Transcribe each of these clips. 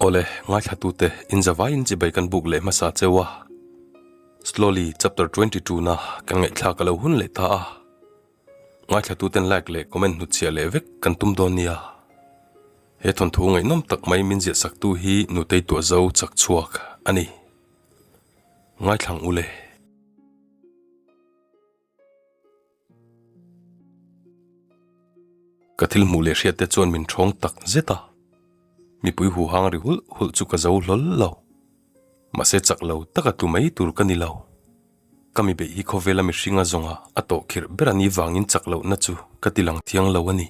Awle, ngaithlatute, inzavaiin chibai kan buk leh hmasa cheu a. Slowly chapter 22 na kan ngaihthlak a lo hun leh ta a. Ngaithlatuten like leh comment hnutchhiah leh vek kan tum dawn nia. He thawnthu ngaihnawm tak mai min ziahsaktu hi Nutei Tuahzo chak chhuak a ni. Ngaithlang ule. Ka thil hmuh leh hriat te chuan min thawng tak zet a, mipui huhang ri hulh hulh chu ka zo hlawl lo. Mahse chak lo taka tlu mai tur ka ni lo. Ka mi beih hi khawvela mihringa zawnga a tawh khirh ber a nih vangin chak lohna chu ka ti lang thiang lo a ni.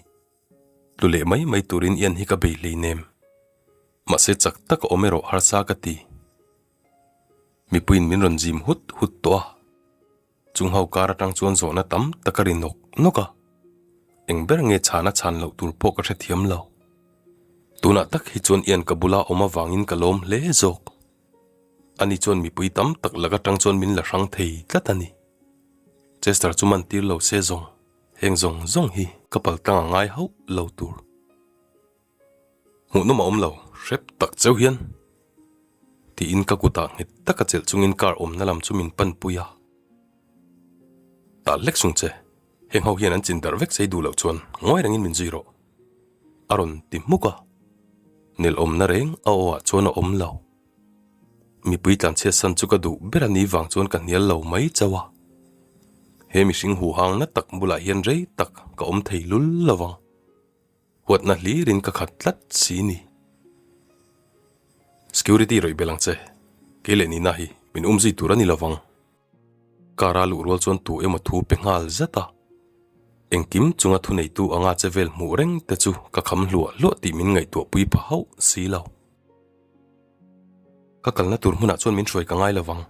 Tlu leh mai mai turin ian hi ka bei hleinem. Mahse chak taka awm erawh harsa ka ti. Mipuiin min rawn zim hut hut tawh a. Chung ho kar atang chuan zawhna tam tak a ri nawk nawk a, eng ber nge chhana chhan loh tur pawh ka hrethiam lo. Tunah tak hi chuan Ian ka bula awm avangin ka lawm hle zawk. Ani chuan mipui tam tak lak atang chuan min la hrang thei tlat a ni. Chester chu man tir lo se zawng, heng zawng zawng hi ka paltlang a ngai hauh lo tur. Hmuhnawm a awm lo, hrep tak cheu hian. Tiin ka kutah nghet taka chelh chungin car awmna lam chu min panpui a. Tal hlek sung che, heng ho hian an chin darh vek sei duh loh chuan ngawi rengin min zui rawh. A rawn ti hmuk a, nel awmna reng a aw ah chuan a awm lo. Mipui tlanchhiat san chu ka duh ber a ni vang chuan ka hnial lo mai chauh a. He mihring huhang na tak bulah hian rei tak ka awm thei lul lo vang. Huatna hlirin ka khat tlat si ni. Security rawih bel ang che, kei leh Nina hi min umzui tur a ni lovang. Car a luh rual chuan tu emaw thu pe nghal zat a. Engkim chunga thuneitu anga che vel hmuh reng te chu ka kham hluah hluah tih min ngaihtuah pui pha hauh si lo. Ka kalna tur hmunah chuan min hruai ka ngai lovang.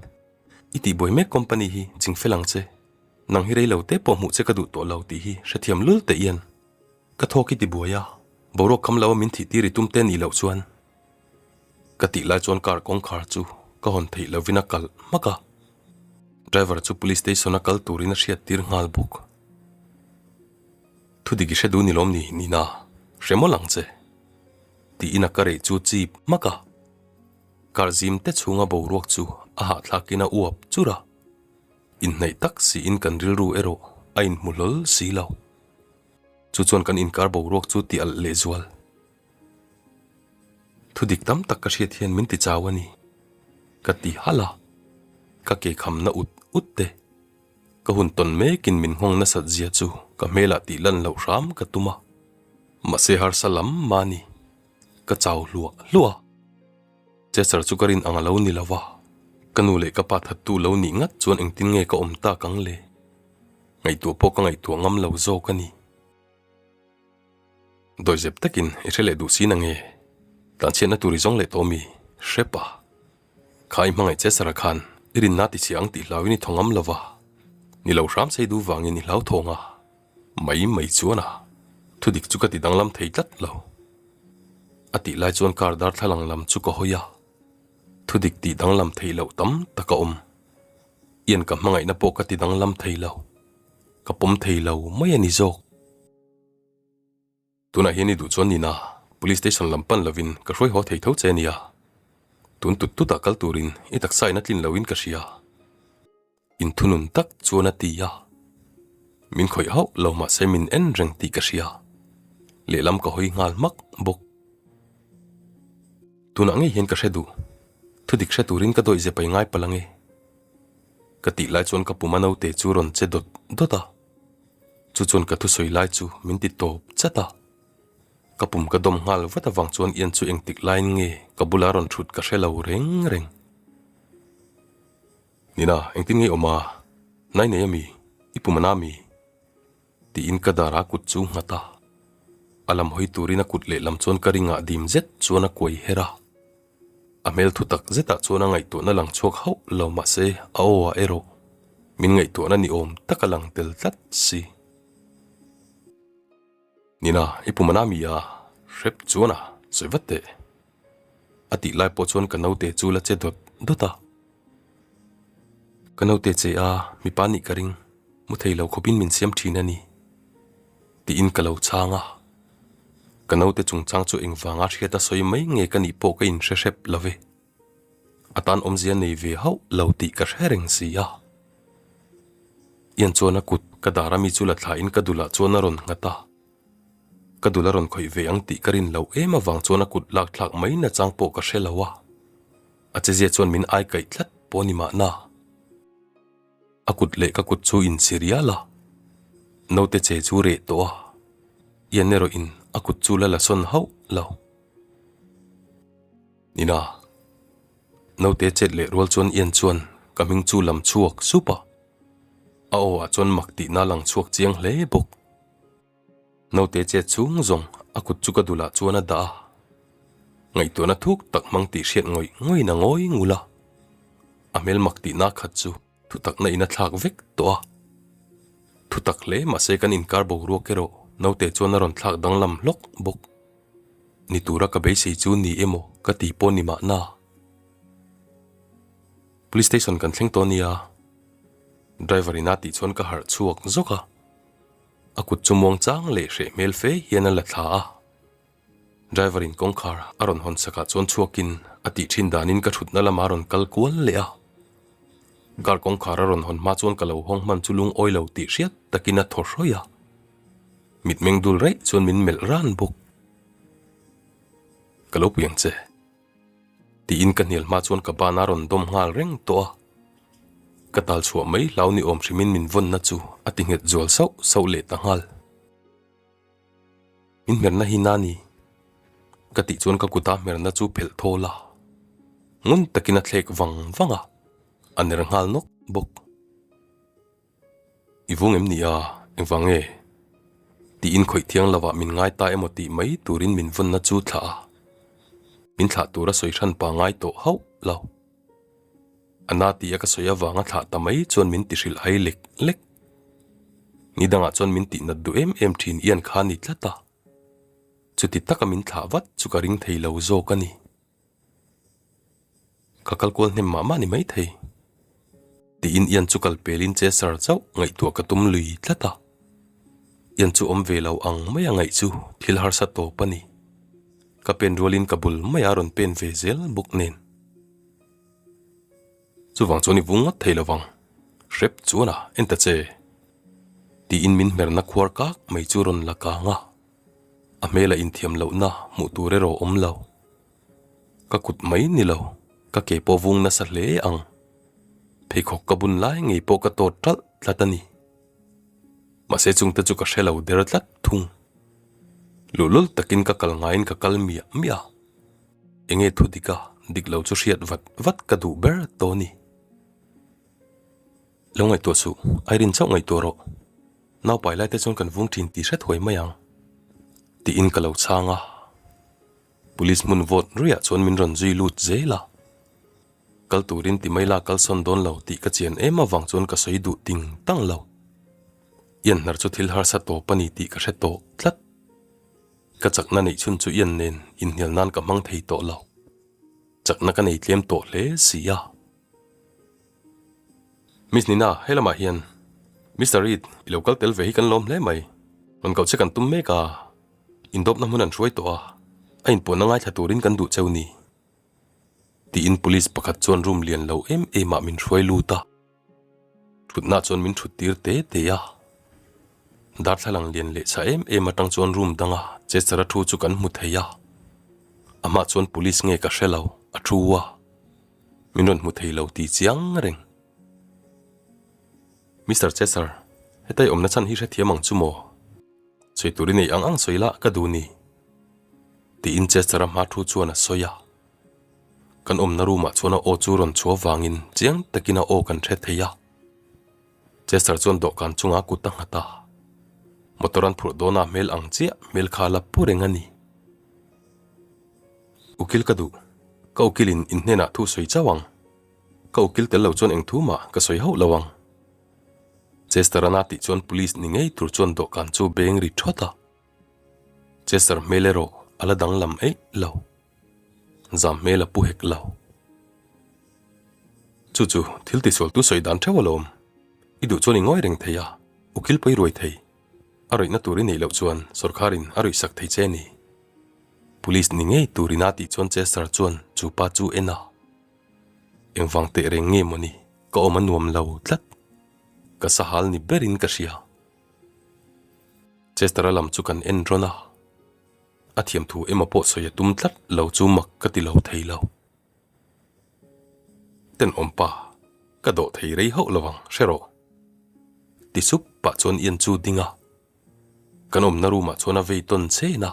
I tihbuai mek company hi chingfel ang che. Nang hi rei lo te pawh hmuh che ka duh tawh lo tih hi hrethiam lul teh ian. Ka thawk i ti buai a, boruak kham lo a min thih tir i tum te nih loh chuan. Ka tih lai chuan car kawngkhar chu ka hawn theih lovin a kalh hmak a, driver chu police station a kal turin a hriat tir nghal bawk. Thudik i hre duh ni lawm ni Nina, hre mawlh ang che. Tiin a ka reh chu chip hmak a, car zim te chhunga boruak chu a hahthlakin a uap chur a, inhnaih tak siin kan rilru erawh a inhmu hlawl si lo. Chu chuan kan inkar boruak chu ti alh leh zual. Thu dik tam tak ka hriat hian min ti chau a ni. Ka ti halh a, ka ke khamna ut ut te. Ka hun tawn mekin min nghawng nasat zia chu ka hmelah tih lan loh hram ka tum a. Mahse harsa lam mah ni. Ka chau hluah hluah a. Chester chu ka rin ang a lo ni lo va, ka nu leh ka pa thattu lo nih ngat chuan engtin nge ka awm tak ang le? Ngaihtuah pawh ka ngaihtuah ngam lo zawk a ni. Dawihzep takin i hre leh duh si na nge? Tlanchhiatna tur i zawng leh tawh mi? Hrep a. Kha i hmangaih Chester-a khan i rinna ti chhia ang tih hlauin i thaw ngam lo va. Ni lo hram sei duh vangin i hlauthawng a. Mai mai chuan a thudik chu ka ti danglam thei tlat lo. A tih lai chuan car darthlalang lam chu ka hawi a, thudik tih danglam theih loh tam tak a awm. Ian ka hmangaihna pawh ka ti danglam thei lo, ka pawm thei lo mai a ni zawk. Tunah hian i duh chuan nina Police Station lam pan lovin ka hruai haw thei tho che nia. Tun tut tutah kal turin i taksa in a tlin loin ka hria. Inthunun tak chuan a ti a. Min khawih hauh lo mahse min en reng tih ka hria. Lehlam ka hawi nghal hmak bawk. Tunah ngei hian ka hre duh. Thudik hre turin ka dawih ze pai ngai palh ange. Ka tih lai chuan ka puma naute chu rawn che dawt dawt a. Chu chuan ka thusawi lai chu min ti tawp chat a. Ka pum ka dawm nghal vat avang chuan Ian chu engtik laiin nge ka bula rawn thut ka hre lo reng reng. Nina, engtin nge i awm a? Nai nei ami? I pum a na mi? Tiin ka dar a kut chu nghat a. A lam hawi turin a kut lehlam chuan ka ringah dim zet chuan a kuai her a. A hmel thu tak zetah chuan a ngaihtuahna lang chhuak hauh lo mahse a aw ah erawh min ngaihtuahna ni awm tak a lang tel tlat si. Nina, i pum a na mi a? Hrep chuan a sawi vat teh. A tih lai pawh chuan ka naute chu la che dawt dawt a. Ka naute che a, mipa nih ka ring, mu thei lo khawpin min siam thin a ni. Tiin ka lo chhang a. Ka naute chungchang chu engvanga hriata sawi mai nge ka nih pawh ka inhre hrep lo ve. A tan awmzia nei ve hauh lo tih ka hre reng si a. Ian chuan a kut ka dar a mi chu la thlain ka dulah chuan a rawn nghat a. Ka dul a rawn khawih ve ang tih ka rin loh em avang chuan a kut lak thlak mai nachang pawh ka hre lo a. A chezia chuan min ai kaih tlat pawh ni mahna. A kut leh ka kut chu insi rial a, naute che chu reh tawh a, Ian erawh in a kut chu la la sawn hauh lo. Nina, naute chet leh rual chuan Ian chuan ka hming chu lam chhuak sup a, a aw ah chuan mak tihna lang chhuak chiang hle bawk. Naute chet chhung zawng a kut chu ka dulah chuan a dah a, ngaihtuahna thuk tak hmang tih hriat ngawih ngawihin a ngawi ngul a, a hmel mak tihna khat chu thutakna in a thlak vek tawh a. Thutak hle mahse kan inkar boruak erawh naute chuan a rawn thlak danglam hlawk bawk. Ni tura ka beisei chu ni emaw ka ti pawh ni mahna. Police station kan thleng tawh nia, driver in a tih chuan ka harh chhuak zawk a. A kut chu muang chang leh hreh hmel fe hian a la thla a. Driver in kawngkhar a rawn hawn sakah chuan chhuakin a tih thin danin ka thutna lamah a rawn kal kual leh a. Car kawngkhar a rawn hawn hma chuan ka lo hawng hman chu lungawi lo tih hriat takin a thaw hrawih a. Mitmeng dul raih chuan min melh ran bawk. Ka lo pui ang che. Tiin ka hnial hma chuan ka ban a rawn dawm nghal reng tawh a. Ka tal chhuah mai hlau ni awm hrimin min vawnna chu a ti nghet zual sauh sauh leh ta nghal. Min hmerna hi na ni? Ka tih chuan ka kuta hmerna chu phelh thawl a. Ngun takin a thlek vang vang a, a ner nghal nawk bawk. I vung em ni a, engvang nge? Tiin khawih thiang lovah min ngai ta emaw tih mai turin min vawnna chu thlah a, min thlah tura sawi hran pa ngai tawh hauh lo. A na tia ka sawi avanga thlah ta mai chuan min ti hrilh hai lek lek. Ni dangah chuan min tihnat duh em em thin ian kha ni tlat a, chuti taka min thlah vat chu ka ring thei lo zawk a ni. Ka kal kual hnem mah mah ni maithei. Tiin Ian chu kal pelin Chester chauh ngaihtuah ka tum lui tlat a. Ian chu awm ve lo ang mai a ngaih chu thil harsa tawp a ni. Ka pen rualin ka bul mai a rawn pen ve zel bawk nen. Chuvang chuan i vung ngawt thei lo vang. Hrep chuan a, en ta che. Tiin min hmerna khuar kak mai chu rawn la kang a. A hmela inthiam lohna hmuh tur erawh awm lo. Ka kut mai ni lo, ka ke pawh vung nasa hle ang. Pheikhawk ka bun lai ngei pawh ka tawt ṭalh tlat a ni. Mahse chungte chu ka hre lo der tlat thung. Luhlul takin ka kal ngaiin ka kal miah miah a. Enge thu dik a, dik lo chu hriat vat vat ka duh ber tawh a ni. Lo ngaihtuah suh, Irene chauh ngaihtuah rawh. Naupai laite chuan kan vung ṭhin tih hret huai mai ang. Tiin ka lo chhang a. Police hmun vote ruiah chuan min rawn zui lut zel a. Kal turin ti mai la kal sawn dawn lo tih ka chian em avang chuan ka sawi duh ting tang lo. Ian hnar chu thil harsa tawp a ni tih ka hre tawh tlat. Ka chakna neih chhun chu Ian nen inhnial nan ka hmang thei tawh lo. Chakna ka nei tlem tawh hle si a. Miss Nina, he lamah hian Mister Reid i lo kal tel ve hi kan lawm hle mai. Rawn koh che kan tum mek a. Indawpna hmun an hruai tawh a, a inpuanna ngaithla turin kan duh cheu ni. Tiin police pakhat chuan room lian lo em em ah min hruai lut a, thutna chuan min thut tir te te a. Darthlalang lian leh chha em em atang chuan room danga Chester a thu chu kan hmu thei a, amah chuan police nge ka hre lo, a thu a, min rawn hmu thei lo ti chiang reng. Mister Chester, hetai awmna chhan hi hrethiam ang chu maw? Sawi tur i nei ang ang sawi lah ka duh ni. Tiin Chester-a hma thu chuan a sawi a. Kan awmna room-ah chuan a aw chu rawn chhuah vangin chiang takin a aw kan hre thei a. Chester chuan dawhkan chungah a kut a nghat a. Motor an phurh dawnah hmel ang chiah hmel kha a la pu reng a ni. Ukil ka duh. Ka ukilin in hnenah thu sawi chauh ang. Ka ukil tel lo chuan eng thu mah ka sawi hauh lo ang. Chester an a tih chuan police ni ngei tur chuan dawhkan chu beng ri thawt a. Chester hmel erawh a la danglam eih lo. Zam hmel a pu hek lo. Chu chu thil tisual tu sawi dan theuh alawm. I duh chuan i ngawi reng thei a, ukil pawh i ruai thei. A ruihna tur i neih loh chuan sawrkharin a ruihsak thei che a ni. Police ni ngei turin a tih chuan Chester chuan chu pa chu en a. Engvang teh reng nge mawni ka awm a nuam lo tlat. Ka sahal ni berin ka hria. Chester-a lam chu kan en rawn a. A thiam thu emaw pawh sawi a tum tlat lo chu mak ka ti lo thei lo. Tenawm pa, ka dawh thei rei hauh lo ang, hre rawh. Ti sup pah chuan Ian chu ding a. Kan awmna room ah chuan a vei tawn chen a.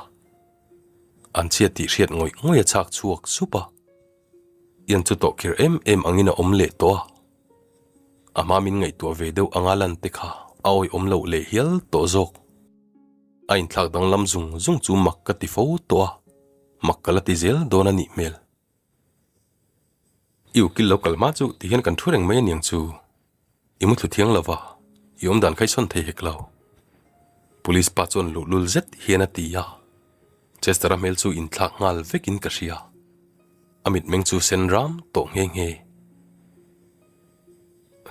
An chhia tih hriat ngawih ngawih a chhak chhuak sup a. Ian chu tawh khir em em angin a awm leh tawh a. A hma min ngaihtuah ve deuh anga lan te kha a awihawm loh leh hial tawh zawk. A inthlak danglam zung zung chu mak ka ti fo tawh a, mak ka la ti zel dawn a nih hmel. I ukil lo kal hma chu ti hian kan thu reng mai aniang chu. I muthlu thiang lo va, i awmdan kha i sawn thei hek lo. Police pa chuan luhlul zet hian a ti a, Chester-a hmel chu inthlak nghal vekin ka hria. A mitmeng chu sen ram tawh nghe nghe.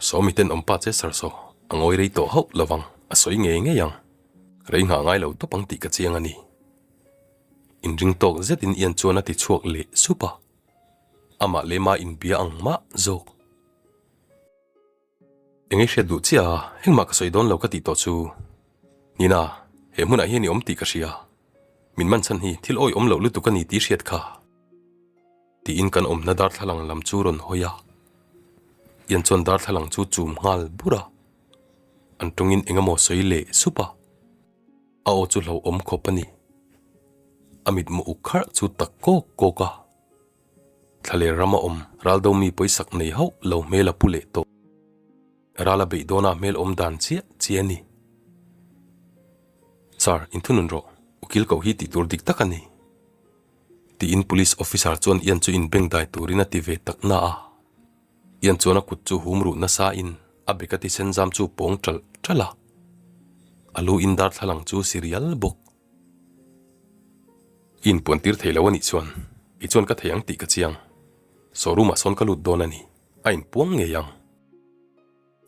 Sawmi tenawm pa Chester saw a ngawi rei tawh hauh lo vang, a sawi ngei ngei ang. Rei nghah ngai lo tawp ang tih ka chiang a ni. Inring tawk zetin Ian chuan a ti chhuak leh sup a, amah lema inbia ang mah zawk. Eng i hriat duh chiah a, engmah ka sawi dawn lo ka tih tawh chu. Nina, he hmunah hian i awm tih ka hria. Min man chhan hi thil awih awm loh lutuk a ni tih hriat kha. Tiin kan awmna darthlalang lam chu rawn hawi a. Ian chuan darthlalang chu chum nghal bur a. An tawngin eng emaw sawi leh sup a. A aw chu hlauhawm khawp a ni. A mitmu uk kharh chu tak kawk kawk a. Thlaler rama awm Raldo mi pawisak nei hauh lo hmel a pu leh tawh. Ral a beih dawna hmel awm dan chiah chiah a ni. Sir, inthunun rawh, ukil koh hi tih tur dik tak a ni. Tiin Police Officer chuan Ian chu inbengdai turin a ti ve tak na a. Ian chuan a kut chu hum ruh nasa in a beka thisen zam chu pawng ṭalh ṭalh a. A lu in darthlalang chu si rial bawk. I inpuan tir thei lo a nih chuan i chuan ka thei ang tih ka chiang. Saw room ah sawn ka lut dawn a ni, a inpuang ngei ang.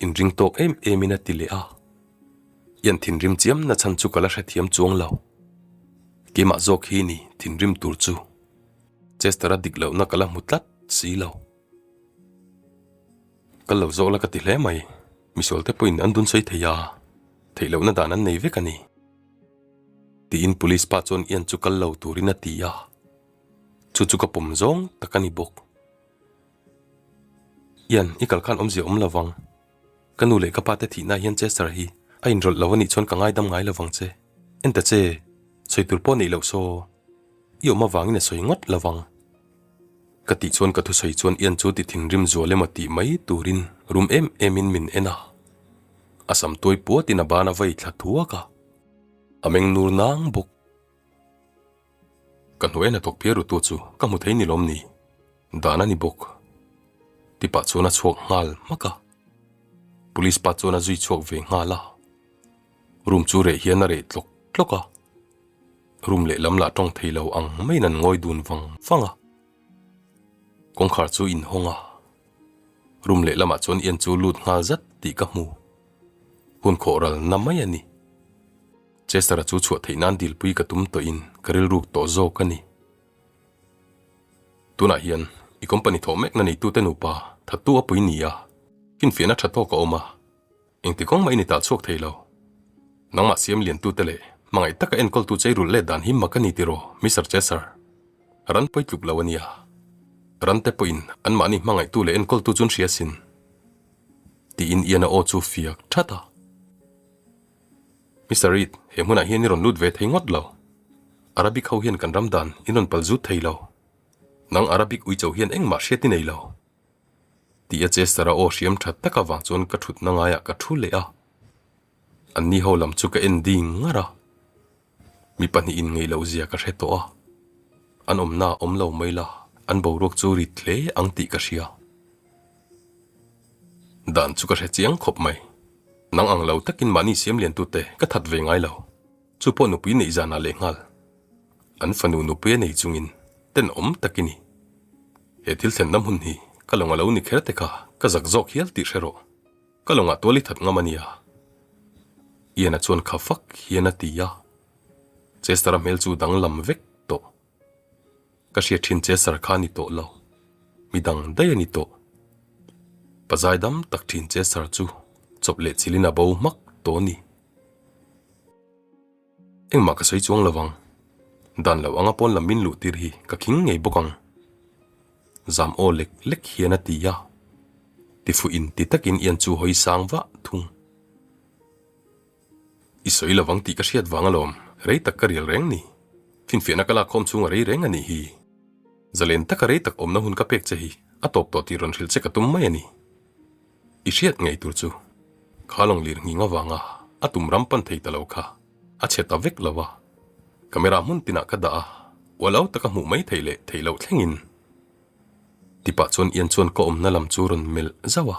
Inring tawk em em in a ti leh a. Ian thinrim chiam na chhan chu ka la hrethiam chuang lo. Keimah zawk hi ni thinrim tur chu. Chester-a dik lohna ka la hmu tlat si lo. Kal lo zawk la ka ti hle mai. Misual te pawhin an dun sawi thei a, theih lohna dan an nei vek a ni. Tiin police pa chuan Ian chu kal lo turin a ti a, chu chu ka pawm zawng tak a ni bawk. Ian, i kal khan awmzia awm lovang. Ka nu leh ka pa te thihna hian Chester hi a inrawlh lo a nih chuan ka ngaidam ngai lovang che. En ta che, sawi tur pawh neih loh saw. I awm avangin a sawi ngawt lovang. Ka tih chuan ka thusawi chuan Ian chu ti thinrim zual emaw tih mai turin rum em emin min en a. A sam tuai puatin a ban a vei thla thuak a, a meng nur nang bawk. Ka hnuai hnathawk phiar rutu chu ka hmu thei ni lawm ni? Dan a ni bawk. Tipah chuan a chhuak nghal hmak a. Police pa chuan a zui chhuak ve nghal a. Room chu reh hian a reh tlawk tlawk a. Room lehlam lah tawng thei lo ang maiin an ngawi dun vang vang a. Kawngkhar chu inhawng a. Room lehlamah chuan Ian chu lut nghal zat tih ka hmu. Hun khawh ral na mai a ni. Chester-a chu chhuah theih nan dilpui ka tum tawhin ka rilruk tawh zawk a ni. Tunah hian i company thawh mekna neitute nupa thattu a pui ni a, finfiahna tha tawk a awm a. Engti kawng mah i ni tah chhuak thei lo. Nangmah siam liantute leh hmangaih taka enkawltu chei rulh let dan hi mak a ni tiraw, Mister Chesser? Ran pawi tluk lo a nia. Rante pawhin anmahni hmangaihtu leh enkawltu chu an hria sin. Tiin Ian-a aw chu fiak that a. Mister Reid, he hmunah hian i rawn lut ve thei ngawt lo. Arabic ho hian kan ram dan in rawn pal zut thei lo. Nang Arabic uicho hian engmah hriat i nei lo. Tih a Chester-a aw hriam that tak avang chuan ka thutna ngaiah ka thu leh a. Anni ho lam chu ka en ding ngar a. Mi pahnihin ngei loh zia ka hre tawh a. An awmna a awm lo mai la, an boruak chu rit hle ang tih ka hria. Dan chu ka hre chiang khawp mai. Nang ang lo takin mahni siam liantute ka that ve ngai lo. Chu pawh nupui neih zanah lehnghal. An fanu nupui a nei chungin tenawm tak i ni. He thil thlenna hmun hi ka lawng a lo ni kher te kha ka zak zawk hial tih hre rawh. Ka lawngah tual i that ngam a nia. Ian-a chuan kha fak hian a ti a. Chester-a hmel chu danglam vek tawh. Ka hriat thin Chester kha a ni tawh lo, midang daih a ni tawh. Pa zaidam tak thin Chester chu chawp leh chilhin a bo hmak tawh a ni. Engmah ka sawi chuang lo ang. Dan lo anga pawn lam min luh tir hi ka khing ngei bawk ang. Zam aw lek lek hian a ti a. Tifuh in ti takin Ian chu hawi sang vah thung. I sawi lo ang tih ka hriat vang alawm, rei tak ka rial reng ni. Finfiahna ka lak khawm chhung a rei reng a nih hi. Zalen taka rei tak awmna hun ka pek che hi a tawp tawh tih rawn hrilh che ka tum mai a ni. I hriat ngei tur chu kha lawng lir nghing avanga a tum ram pan thei ta lo kha a chhe ta vek lo a, camera hmun tinah ka dah a, ual au taka hmuh mai theih leh theih loh thlengin. Tipah chuan Ian chuan ka awmna lam chu rawn melh zauh a.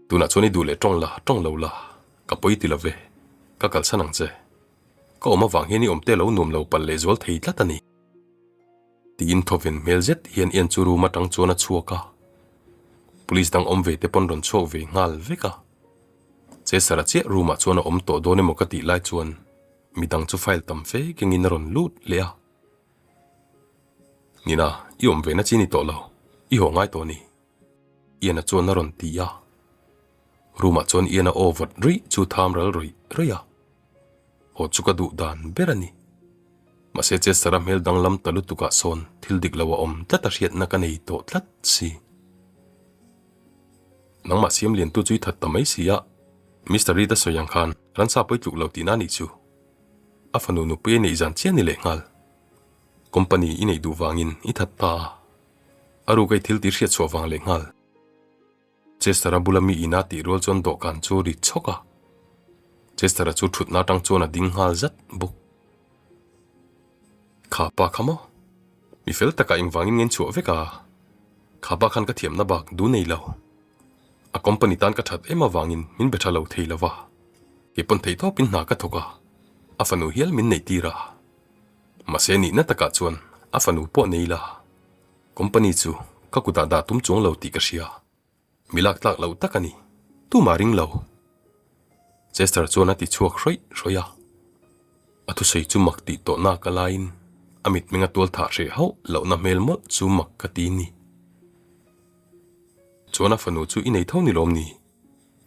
Tunah chuan i duh leh tawng la, tawng lo la, ka pawi ti lo ve, ka kalsan ang che. Ka awm avang hian i awm te lo nuam lo palh leh zual thei tlat a ni. Tiin thawven hmel zet hian Ian chu room atang chuan a chhuak a, police dang awm ve te pawn rawn chhuak ve nghal vek a. Chesara chiah room ah chuan a awm tawh dawn emaw ka tih lai chuan midang chu file tam fe kengin a rawn lut leh a. Nina, i awm ve na chi ni tawh lo, i haw ngai tawh a ni. Ian-a chuan a rawn ti a. Room ah chuan Ian-a aw vawt ruih chu tham ral rawih rawih a. Haw chu ka duh dan ber a ni. Mahse Chester-a hmel danglam ta lutukah sawn thil dik lo a awm tlat a hriatna ka nei tawh tlat si. Nangmah siam liantu chu i that ta mai si a, Mister Reed a sawi ang khan ransa pawi tluk lo tihna a nih chu. A fanu nupui a neih zan chiah ni lehnghal. Company i neih duh vangin i that ta a. A ruk a i thil tih hriat chhuah vang lehnghal. Chester-a bula mi ina tih rual chuan dawhkan chu a ri chhawk a. Chester-a chu thutna atang chuan a ding nghal zat bawk. Kha pa kha maw? Mi fel takah engvangin ngen chhuah vek a? Kha pa khan ka thiamna bak du nei lo. A company tan ka that em avangin min be tha lo thei lo va. Kei pawn theihtawpin hna ka thawk a, a fanu hial min neih tir a. Mahse nihna takah chuan a fanu pawh nei la. Company chu ka kutah dah tum chuang lo tih ka hria. Mi lak tlak loh tak a ni. Tumah ring lo. Chester chuan a ti chhuak hrawih hrawih a. A thusawi chu mak tih tawh nak a laiin a mitmeng a tual thah hreh hauh lohna hmel mawlh chu mak ka ti ni. Chuan a fanu chu i nei tho ni lawm ni?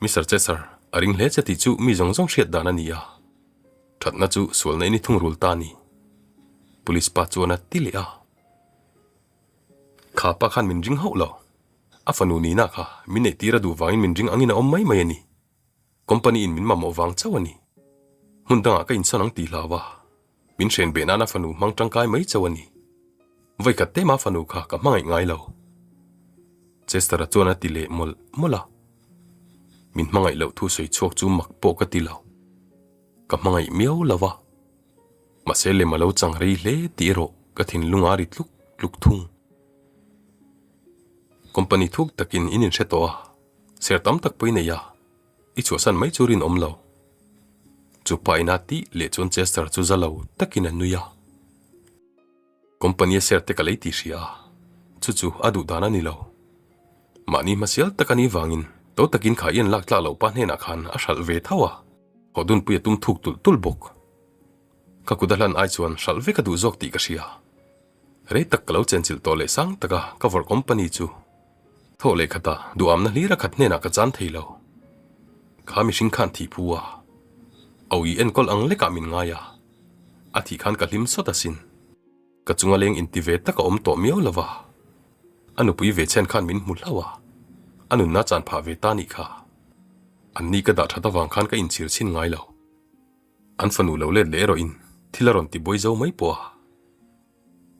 Mister Chester, a ring hle che tih chu mi zawng zawng hriat dan a ni a. Thatna chu sualna in i thungrul ta a ni. Police pa chuan a ti leh a. Kha pa khan min ring hauh lo. A fanu nihna kha min neih tir a duh vangin min ring angin a awm mai mai a ni. Company in min mamawh vang chauh a ni. Hmun dangah ka insawn ang tih hlau a, min hren beh nan a fanu hmang tangkai mai chauh a ni. Vawikhat te mah fanu kha ka hmangaih ngai lo. Chester-a chuan a ti leh mawlh mawlh a. Min hmangaih loh thu sawi chhuak chu mak pawh ka ti lo. Ka hmangaih miau lo a. Mahse lem a lo chang rei hle tih erawh ka thinlung a ri tluk tluk thung. Company thuk takin in inhre tawh a, ser tam tak pawh i nei a, i chhuahsan mai chu rinawm lo. Chu pa ina tih leh chuan Chester chu za lo takin a nui a. Company a share te ka lei tih hria a, chu chu a duh dan a ni lo. Mahni hmasial tak a nih vangin to takin kha i an lak tlak loh pa hnenah khan a hralh ve tho a, haw dunpui a tum thuk tulh tulh bawk. Ka kut a hlan ai chuan hralh vek a duh zawk tih ka hria. Rei tak ka lo chenchilh tawh leh sang taka ka vawrh company chu thawh leh khatah duhamna hlir a khat hnenah ka chan thei lo. Kha mihring khan thih phu a, au i enkawl ang lekah min ngai a. A thih khan ka hlim sawt asin. Ka chunga leng inti ve tak a awm tawh miau lo va. A nupui ve chhen khan min hmu hlauh a, a nunna chan phah ve ta nih kha. Anni ka dah that avang khan ka inchhir chhin ngai lo. An fanu lo let leh erawhin thil a rawn ti buai zo mai pawh a.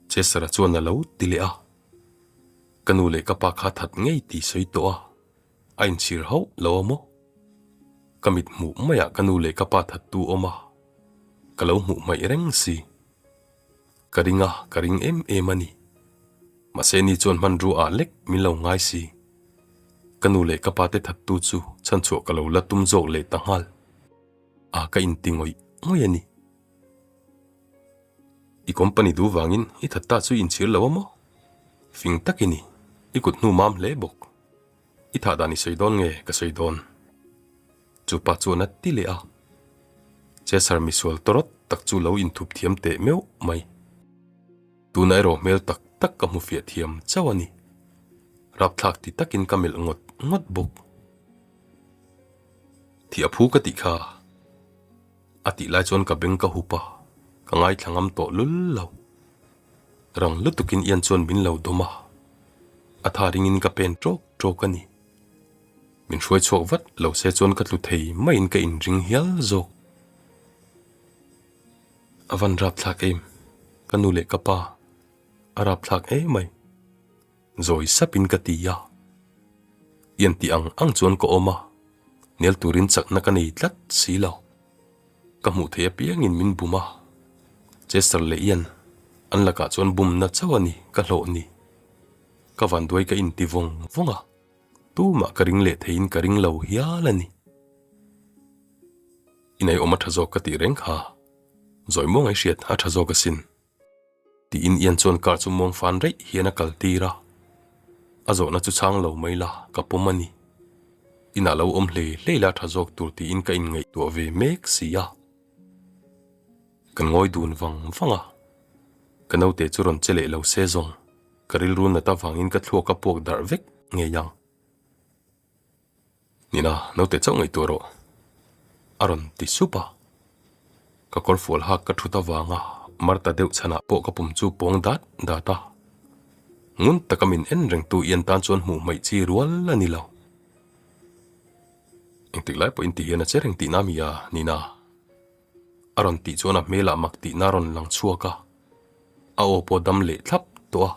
Chester-a chuan a lo ti leh a. Ka nu leh ka pa kha that ngei tih sawi tawh a. A inchhir hauh lo a maw? Ka mit hmuh maiah ka nu leh ka pa thattu awm a, ka lo hmuh hmaih reng si. Ka ring a, ka ring em em a ni. Mahse ni chuan hmanrua ah lek min lo ngai si. Ka nu leh ka pa te thattu chu chhanchhuah ka lo la tum zawk leh ta nghal. A ka inti ngawih ngawih a ni. I company duh vangin i that ta chu i inchhir lo a maw? Fing tak i ni, i kut hnu mam hle bawk. I thah dan i sawi dawn nge ka sawi dawn? Chu pa chuan a ti leh a. Chesar misual tawrawt tak chu lo inthup thiam teh meuh mai. Tuna erawh hmel tak tak ka hmu fiah thiam chauh a ni. Rapthlak ti takin ka melh ngawt ngawt bawk. Thih a phu ka tih kha. A tih lai chuan ka beng ka hup a, ka ngaithla ngam tawh lul lo. Rang lutukin Ian chuan min lo dawm a, a tha ringin ka pen ṭawk ṭawk a ni. Min hruai chhuak vat lo se chuan ka tlu thei maiin ka inring hial zawk. A van rapthlak em, ka nu leh ka pa a rapthlak emai. Zawi sapin ka ti a. Ian tih ang ang chuan ka awm a, nel turin chakna ka nei tlat si lo. Ka hmuh theih apiangin min bum a, Chester leh Ian an lakah chuan bumna chauh a ni ka hlawh ni. Ka vanduai ka inti vawng vawng a, tumah ka ring leh theiin ka ring lo hial a ni. Inei awm a tha zawk ka tih reng kha, zawi muang ai hriat a tha zawk asin. Tiin Ian chuan car chu muang fan reih hian a kal tir a, a zawhna chu chhang lo mai la ka pawm a ni. Inah lo awm hlei hlei la tha zawk tur tiin ka inngaihtuah ve mek si a. Kan ngawi dun vang vang a, ka naute chu rawn che leh lo se zawng, ka rilru nat avangin ka thluak a puak darh vek ngei ang. Nina, naute chauh ngaihtuah rawh, a rawn ti sup a. Ka kawr fual hak ka thut avanga Martha deuh chhanah pawh ka pum chu pawng dat dat a. Ngun taka min en rengtu Ian tan chuan hmuh hmaih chi rual a ni lo. Engtik lai pawhin ti hian a che reng tihna mi a, Nina? A rawn tih chuan a hmelah mak tihna a rawn lang chhuak a, a aw pawh dam leh thlap tawh a.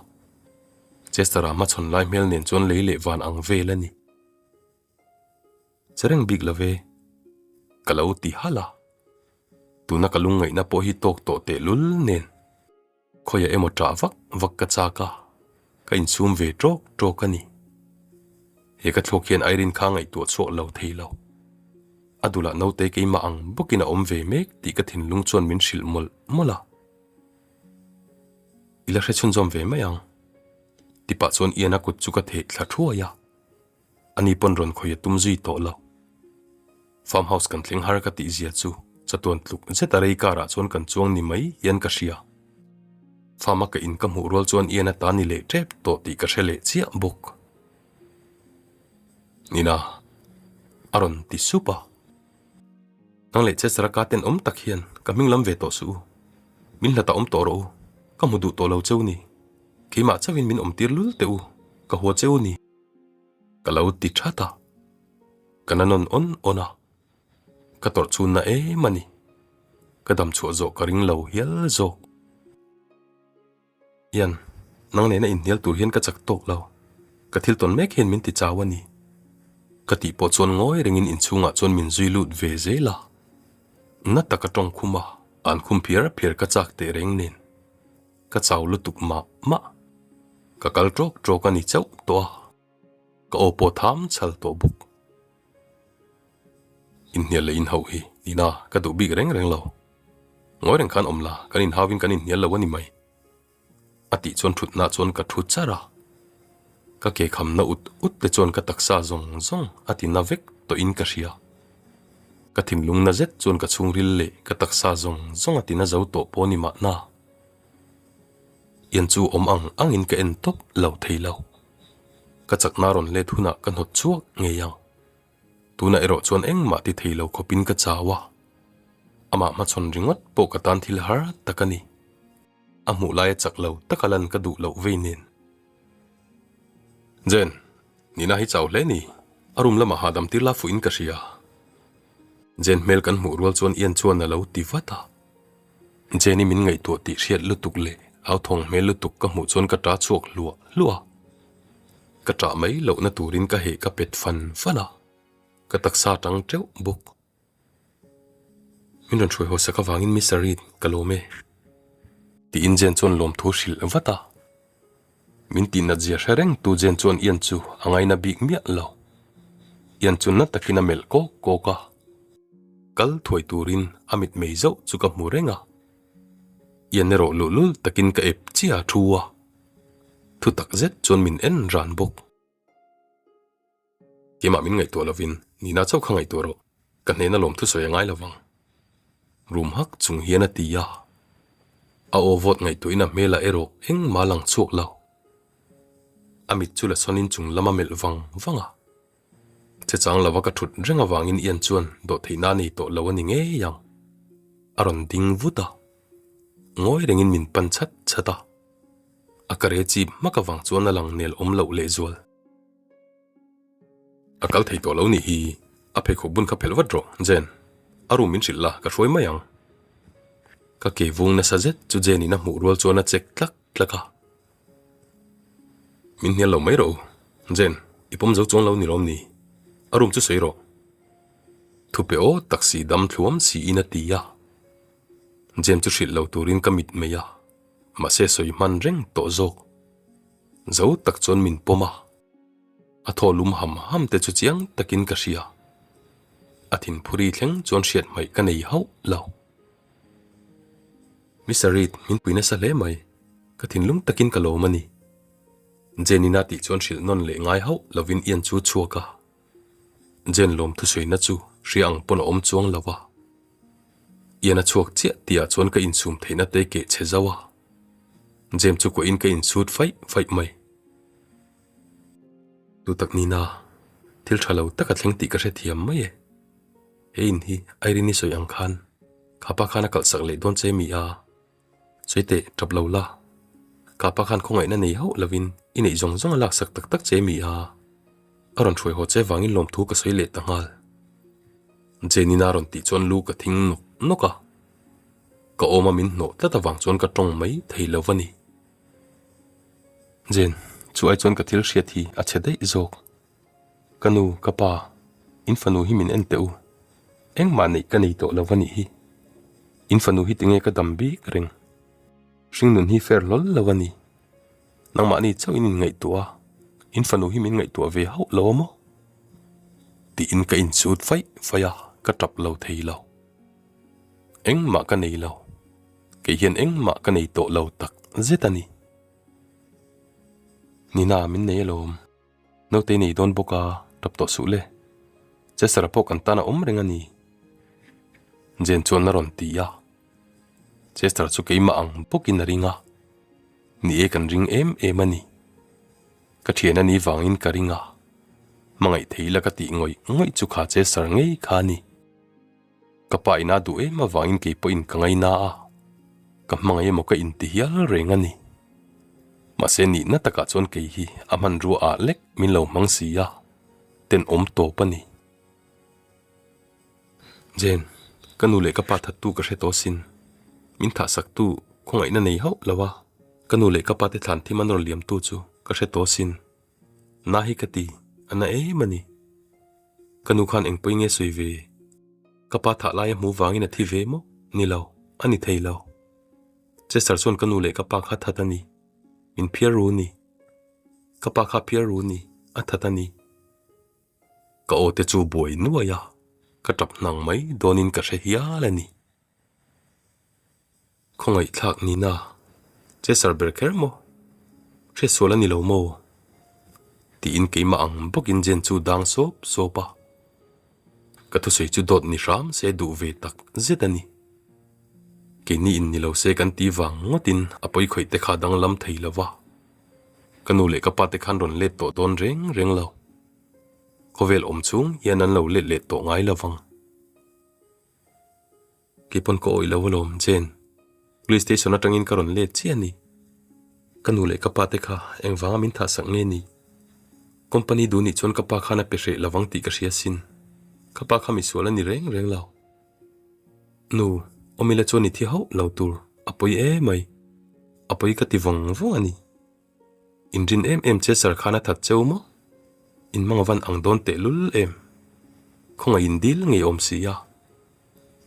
Chester-a hmachhawn lai hmel nen chuan lei leh van ang vel a ni. Che reng bik lo ve, ka lo ti halh a. Tuna ka lungngaihna pawh hi tawk tawh tehlul nen khawiah emaw ṭah vak vak ka chak a, ka insum ve ṭawk ṭawk a ni. He ka thluak hian Irene kha ngaihtuah chhuak lo thei lo. A dulah naute keimah ang bawkin a awm ve mek tih ka thinlung chuan min hrilh mawlh mawlh a. I la hre chhunzawm ve mai ang. Tipah chuan Ian-a kut chu ka theh thla thuai a. Ani pawn rawn khawih a tum zui tawh lo. Farm house kan thleng har ka tih zia chu chatuan tluk zet a rei karah chuan kan chuang ni mai hian ka hria. Farm a ka in ka hmuh rual chuan Ian a ta ni leh tep tawh tih ka hre leh chiah bawk. Nina a rawn ti sup a. Nang leh Chester-a ka tenawm tak hian ka hming lam ve tawh suh u. Min hlat a awm tawh rawh u. Ka hmu duh tawh lo cheu ni. Keimah chauhin min awmtir lul teh u, ka hua cheu ni. Ka lo ti that a, ka na nawn awn awn a, ka tawrh chhunna em a ni. Ka dam chhuah zawh ka ring lo hial zawk. Ian, nang nena inhnial tur hian ka chak tawk lo, ka thil tawn mek hian min ti chau a ni. Ka tih pawh chuan ngawi rengin inchhungah chuan min zui lut ve zel a, na taka tawng khum a, an khum phiar phiar ka chak teh reng nen. Ka chau lutuk mah mah. Ka kal ṭawk ṭawk a ni chauh tawh a, ka aw pawh tham chhal tawh bawk. Inhnial leh inhauh hi nina ka duh bik reng reng lo. Ngawi reng khan awm la, kan inhauin kan inhnial lo a ni mai. A tih chuan ṭhutna chuan ka ṭhu char a. Ka ke khamna ut ut te chuan ka taksa zawng zawng a ti na vek tawhin ka hria. Ka thinlung na zet chuan ka chhungril leh ka taksa zawng zawng a ti na zo tawh pawh ni mahna. Ian chu awm ang angin ka en tawp lo thei lo. Ka chakna rawn let hunah ka hnawt chhuak ngei ang. Tunah erawh chuan engmah ti thei lo khawpin ka chau a. Amah hmachhawn ringawt pawh ka tan thil har tak a ni. A hmuh laia chak lo taka lan ka duh loh vei nen. Jen, Nina hi chau hle ni. A room lamah hahdam tir la fuhin ka hria. Jen hmel kan hmuh rual chuan Ian chuan a lo ti vat a. Jenny min ngaihtuah tih hriat lutuk leh hlauthawng hmel lutuk ka hmuh chuan ka ṭah chhuak hluah hluah a. Ka ṭah mai lohna turin ka heh ka pet fan fan a, ka taksa ṭang ṭeuh bawk. Min rawn hruai haw sak avangin Mister Reid ka lawm e tiin Jen chuan lawmthu hrilh vat a. Min tih nat zia hre reng tu Jen chuan Ian chu a ngaina bik miah lo. Ian chu na takin a melh kawk kawk a. Kal thuai turin a mitmei zauh chu ka hmu reng a. Ian erawh luhlul takin ka ep chiah a thu a. Thu tak zet chuan min en ran bawk. Keimah min ngaihtuah lovin Nina chauh kha ngaihtuah rawh, ka hnena lawmthu sawi a ngai lovang. Rum hak chung hian a ti a. A aw vawt ngaihtuahin a hmelah erawh engmah a lang chhuak lo. A mit chu la sawnin chung lam a melh vang vang a. Che chang lova ka thut reng avangin Ian chuan dawhtheihna a nei tawh lo a ni ngei ang. A rawn ding vut a. Ngawi rengin min pan chat chat a. A ka re chip hmak avang chuan a lang nel awm loh lehzual. A kal thei tawh lo nih hi, a pheikhawk bun kha phelh vat rawh, Jen. A room min hrilh la, ka hruai mai ang. Ka ke vung nasa zet chu Jen in a hmuh rual chuan a chek tlak tlak a. Min hnial lo mai rawh u, Jen, i pawm zo chuang lo ni lawm ni? A room chu sawi rawh. Thupe aw tak si dam thluam siin a ti a. Jen chu hrilh lo turin ka mit mai a, mahse sawi hman reng tawh zawk. Zo tak chuan min pawm a. A thaw lum ham ham te chu chiang takin ka hria. A thinphuri thleng chuan hriat hmaih ka nei hauh lo. Mister Reid, min pui nasa hle mai. Ka thinlung takin ka lawm a ni. Jane-in a tih chuan hrilh nawn leh ngai hauh lovin Ian chu a chhuak a. Jane lawm thusawiina chu hria ang pawn a awm chuang lo a. Ian a chhuak chiah tihah chuan ka insum theihna te keh chhe zauh a. Jane chu kuahin ka insut faih faih mai. Tu tak nina, thil tha lo tak a thleng tih ka hrethiam mai e. He in hi Irene-i sawi ang khan Khapa khan a kalhsak leh dawn che mi a? Sawi teh, tap lo la. Khapa khan khawngaihna nei hauh lovin i neih zawng zawng a laksak tak tak che mi a? A rawn hruai haw che vangin lawmthu ka sawi leh ta nghal. Jenny-na rawn tih chuan lu ka thing nawk nawk a. Ka awma min hnawh tlat avang chuan ka tawng mai thei lo va ni. Jen, chu ai chuan ka thil hriat hi a chhe daih zawk. Ka nu, ka pa, in fanu hi min en teh u. Engmah neih ka nei tawh lo va nih hi. In fanu hi tinge ka dam bik reng. Hringnun hi fair hlawl lo a ni. Nangmahni chauh in inngaihtuah a, in fanu hi min ngaihtuah ve hauh lo a maw? Tiin ka insut faih faih a, ka tap lo thei lo. Engmah ka nei lo. Kei hian engmah ka nei tawh lo tak zet a ni. Nina min nei alawm. Naute i nei dawn bawk a, tap tawh suh le. Chester pawh kan tan a awm reng a ni. Jane chuan a rawn ti a. Chester chu keimah ang bawkin a ring a. Ni e kan ring em em a ni. Ka thian a ni vangin ka ring a. Hmangaih thei la ka tih ngawih ngawih chu kha Chester ngei kha a ni. Ka pa ina duh em avangin kei pawhin ka ngaina a, ka hmangaih emaw ka inti hial reng a ni. Mahse nihna takah chuan kei hi a hmanrua ah lek min lo hmang si a, tenawm tawp a ni. Jane, ka nu leh ka pa thattu ka hre tawh asin. Min thahsaktu khawngaihna nei hauh lo a, ka nu leh ka pa te thlan thim an rawn liamtu chu ka hre tawh asin. Na hi ka ti, a na em a ni. Ka nu khan engpawih nge sawi ve? Ka pa thah laia hmu vangin a thi ve maw? Ni lo, a ni thei lo. Chester chuan ka nu leh ka pa kha that a ni. Min phiar ru ni. Ka pa kha phiar ru ni, a that a ni. Ka aw te chu buai nuai a, ka tap hnang mai dawnin ka hre hial a ni. Khawngaihthlak nina Chester ber kher maw? Hriatsual a ni lo maw? Tiin keimah ang bawkin Jen chu dang sawp sawp a. Ka thusawi chu dawt ni hram se duh ve tak zet a ni. Keini in ni lo se kan ti vang ngawtin a pawi khawih te kha danglam thei lo va. Ka nu leh ka pa te khan rawn let tawh dawn reng reng lo. Khawvel awm chung hian an lo let leh tawh ngai lo vang. Kei pawn ka awih lo alawm, Jane. Police station atangin ka rawn let chiah a ni. Ka nu leh ka pa te kha engvanga min thah sak nge ni? Company duh nih chuan ka pa khan a pe hreh lovang tih ka hria sin. Ka pa kha misual a ni reng reng lo. Nu, awmila chuan i thi hauh lo tur, a pawi emai. A pawi ka ti vawng vawng a ni. Inrin em em che sir khan a that cheu maw? In hmang avan ang dawn teh lul em? Khawngaih in dil ngei awm si a,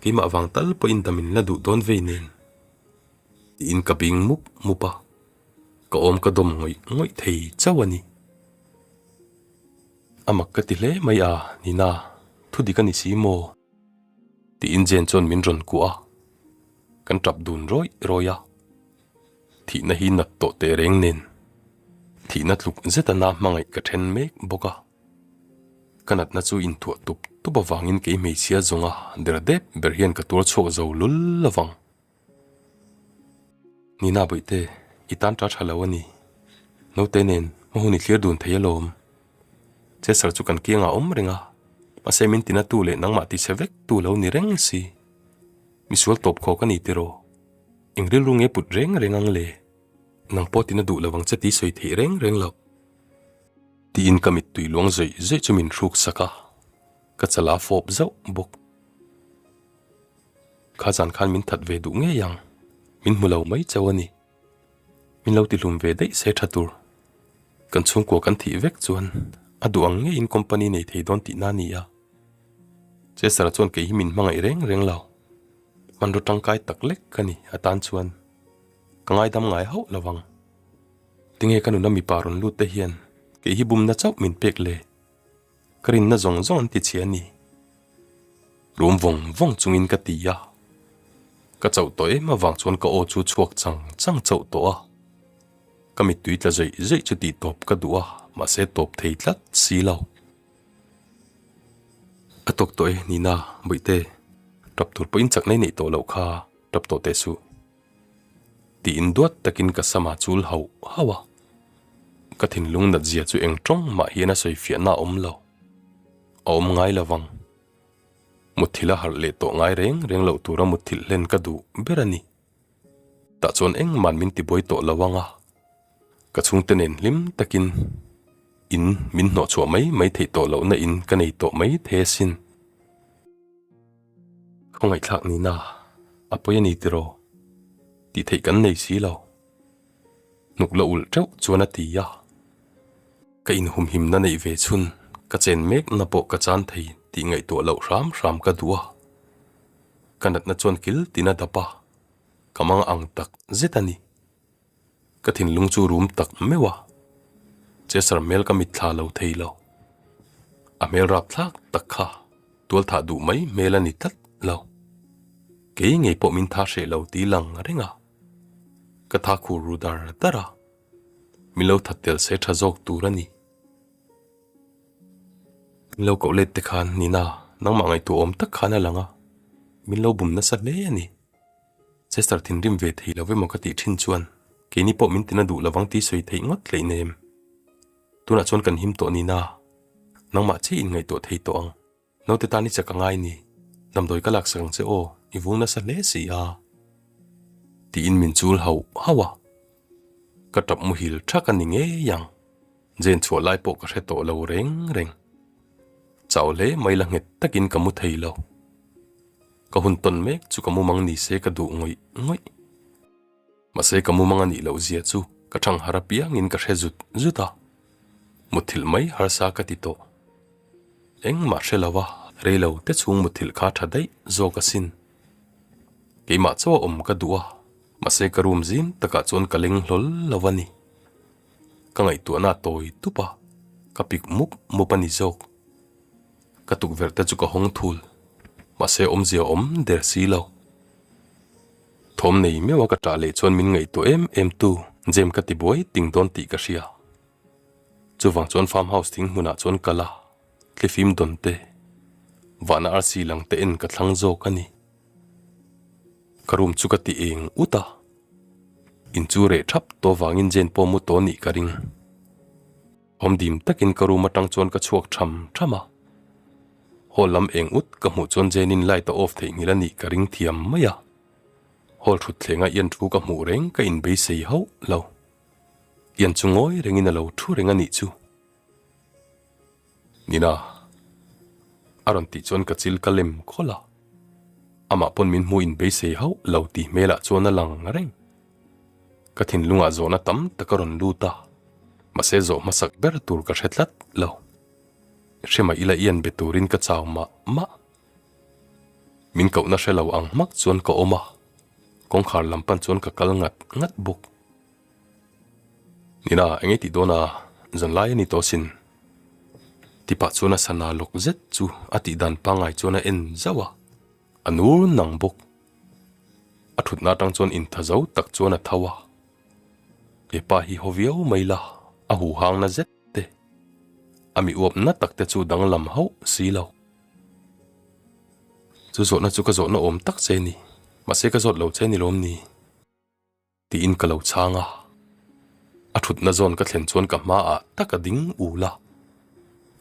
keimah vang tal pawhin dam in la duh dawn vei nen. Tiin ka bing mup mup a, ka awm ka dawm ngawih ngawih thei chauh a ni. A mak ka ti hle mai a, Nina, thu dik a ni si maw? Tiin Jane chuan min rawn kuah a, kan tap dun rawih rawih a. Thihna hi nat tawh teh reng nen thihna tluk zeta na hmangaih ka then mek bawk a. Ka natna chu inthuah tup tup avangin kei hmeichhia zawnga der dep ber hian ka tuar chhuak zo lul lovang. Nina Bawihte, i tan ta tha lo a ni. Naute nen hma hun i thlir dun thei alawm. Chesar chu kan kiangah awm reng a, mahse min tina tu leh nangmah tichhe vek tu lo ni reng si. Misual tawp khawk a ni tiraw? Eng rilru nge put reng reng ang le? Nang pawh tina duh lo ang che tih sawi theih reng reng loh. Tiin ka mittui luang zawih zawih chu min hruk sak a, ka chala fawp zauh bawk. Kha zan khan min that ve duh ngei ang, min hmu lo mai chauh a ni. Min lo tihlum ve daih se tha tur. Kan chhungkua kan thih vek chuan a duh ang ngeiin company nei thei dawn tihna a ni a. Chesara chuan kei hi min hmangaih reng reng lo. Hmanraw tangkai tak lek ka ni a tan chuan ka ngaidam ngai hauh lo vang. Tinge ka nuna mipa rawn lut te hian kei hi bumna chauh min pek le? Ka rinna zawng zawng an ti chhe a ni. Rum vawng vawng chungin ka ti a. Ka chauh tawh em avang chuan ka aw chu chhuak chang chang chauh tawh a. Ka mittui tla zeih zeih chu tih tawp ka duh a, mahse tawp thei tlat si lo. A tawk tawh e Nina, Bawihte, tap tur pawhin chakna i neih tawh loh kha, tap tawh teh suh. Tiin duat takin ka sama chul hauh hauh a. Ka thinlung nat zia chu eng tawng mah hian a sawi fiahna a awm lo. A awm ngai lo vang. Mutthilh a harh leh tawh ngai reng reng loh tura mutthilh hlen ka duh ber a ni. Tah chuan engmahn min tibuai tawh lo ang a. Ka chhungte nen hlim takin in min hnawhchhuah mai mai theih tawh lohna in ka nei tawh mai thei asin. Khawngaihthlak nihna a pawi a ni tiraw? Tih theih kan nei si lo. Hnuk la ulh teuh chuan a ti a. Ka inhumhimna neih ve chhun ka chen mekna pawh ka chan thei tih ngaihtuah loh hram hram ka duh a. Ka natna chuan kil tin a dap a, ka mang ang tak zet a ni. Ka thinlung chu rum tak meuh a, Chesar hmel ka mitthla lo thei lo. A hmel rapthlak tak kha tualthah duh mai hmel a ni tlat lo. Kei ngei pawh min tha hreh lo ti lang reng a, ka tha khur ru dar dar a, min lo that tel se tha zawk tur a ni. Min lo koh let te khan Nina nangmah ngaihtuah awm tak khan a lang a, min lo bum nasa hle a ni. Chester thinrim ve thei lo emaw ka tih thin chuan keini pawh min tina duh lovang tih sawi theih ngawt hleih nem. Tunah chuan kan him tawh nina, nangmah chiah in ngaihtuah thei tawh ang. Naute tan i chak a ngai ni, damdawi ka laksak ang che aw, i vung nasa hle si a. Tiin min chul hauh hauh a. Ka tap muhil thak a ni ngei ang. Jen chhuah lai pawh ka hre tawh lo reng reng. Chau hle mai la nghet takin ka mu thei lo. Ka hun tawn mek chu ka mumang ni se ka duh ngawih ngawih. Mahse ka mumang a nih loh zia chu ka thang har apiangin ka hre zut zut a, mutthilh mai harsa ka ti tawh. Engmah hre lo a, rei lo te chhung mutthilh kha tha daih zawk asin. Keimah chaw a awm ka duh a, mahse ka room zim takah chuan ka leng hlawl lo a ni. Ka ngaihtuahna a tawi tup a, ka pik mup mup a ni zawk. Ka tukverh te chu ka hawng thul, mahse awmzia awm der si lo. Thawm nei meuh a ka ṭah leh chuan min ngaihtuah em em tu Jem ka ti buai ting dawn tih ka hria. Chuvang chuan farm house thing hmunah chuan kal a, thlifim dawn te, vahna arsi lang te en ka thlang zawk a ni. Ka room chu ka ti eng ut a, in chu reh ṭhap tawh vangin Jen pawh mu tawh nih ka ring. Awm dim takin ka room atang chuan ka chhuak tham tham a. Hall lam eng ut ka hmuh chuan Jane-in light a off theihnghilh a nih ka ring thiam mai a. Hall thutthleng a Ian thu ka hmuh reng ka inbeisei hauh lo. Ian chu ngawi rengin a lo thu reng a nih chu. Nina. A rawn tih chuan ka chil ka lem khawlh a. Amah pawn min hmu inbeisei hauh lo tih hmelah chuan a lang reng. Ka thinlungah zawhna tam tak a rawn lut a, mahse zawh hmasak ber tur ka hre tlat lo. Hre mah ila Ian be turin ka chau mah mah. Min kohna hre lo ang hmak chuan ka awm a, kawngkhar lam pan chuan ka kal ngat ngat bawk. Nina, eng ei tih dawn a, zanlai a ni tawh sin. Tipah chuan a sana lawk zet chu a tihdan pangngai chuan a en zauh a, a nur nang bawk. A thutna atang chuan intha zo tak chuan a tho a, He pa hi haw viau mai la, a huhangna zet te, a mi uapna tak te chu danglam hauh si lo. Chu zawhna chu ka zawhna awm tak che ni, mahse ka zawt lo che ni lawm ni? Tiin ka lo chhang a. A thutna zawn ka thlen chuan ka hmaah tak a ding ul a.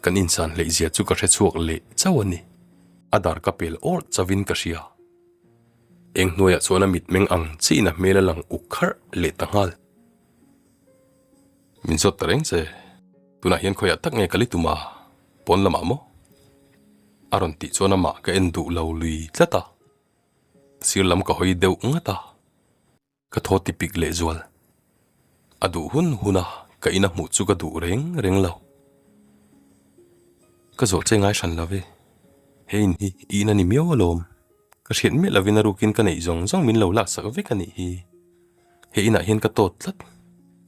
Kan insan hleihzia chu ka hre chhuak leh chauh a ni. A dar ka pel awrh chauhin ka hria. Eng hnuaiah chuan a mitmeng ang chiin a hmel a lang uk kharh leh ta nghal. Min zawt ta reng che. Tunah hian khawiah tak nge ka li tum a? Pawn lamah maw? A rawn tih chuan amah ka en duh lo lui tlat a. Sir lam ka hawi deuh ngat a, ka thaw ti pik leh zual. A duh hun hun a, ka ina hmuh chu ka duh reng reng lo. Ka zawh che ngai hran lo ve, he in hi i in a ni miau alawm. Ka hriat miah lovin a rukin ka neih zawng zawng min lo laksak vek a nih hi. He inah hian ka tawt tlat,